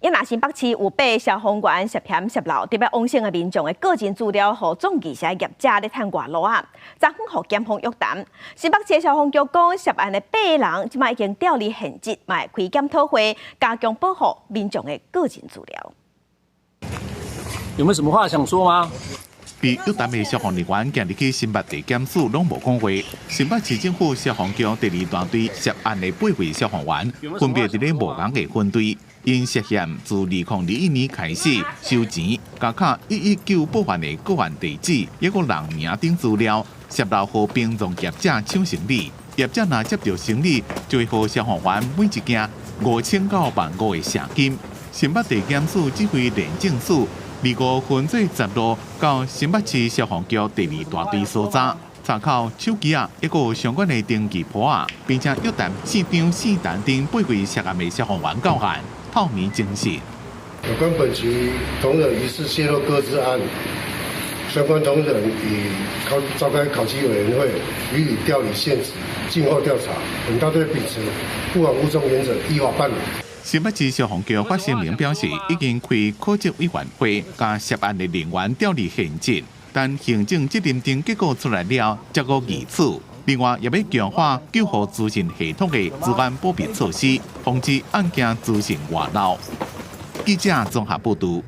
伊若新北市有八个消防員涉嫌洩漏佇欲往生的民眾的個人資料，予總藝社業者咧趁外路仔，昨昏予檢方約談。新北市消防局講，涉案的八个人這馬已經調離現職，嘛會開檢討會，加強保護民眾的個人資料。有沒有什麼話想說嗎？被約談的消防人員行入去新北地檢署，攏無講話。新北市政府消防局第二大隊涉案的八位消防員，分別佇咧無仝的分隊，𪜶涉嫌自2021年開始收錢，加敲119報案的個案地址，抑閣人名等資料，洩漏予殯葬業者搶生理。業者若接著生理，就會予消防員每一件5000到1萬5的謝金。新北地檢署指揮廉政署25分座十路到新北市消防局第二大隊搜查，查扣手機仔，抑閣有相關的登記簿仔，並且約談姓張、姓陳等八位涉案的消防員到案，透明偵訊。有關本局同仁疑似洩露個資案，相關同仁已考召開考績委員會，予以調離現職，靜候調查。本大隊秉持不枉勿縱原則，依法辦理。新北市消防局發聲明表示，已經開考績委員會，共涉案的人員調離現職，等行政責任認定結果出來了，才閣議處。另外，也欲強化救護資訊系統的資安保密措施，防止案件資訊外漏。記者綜合報導。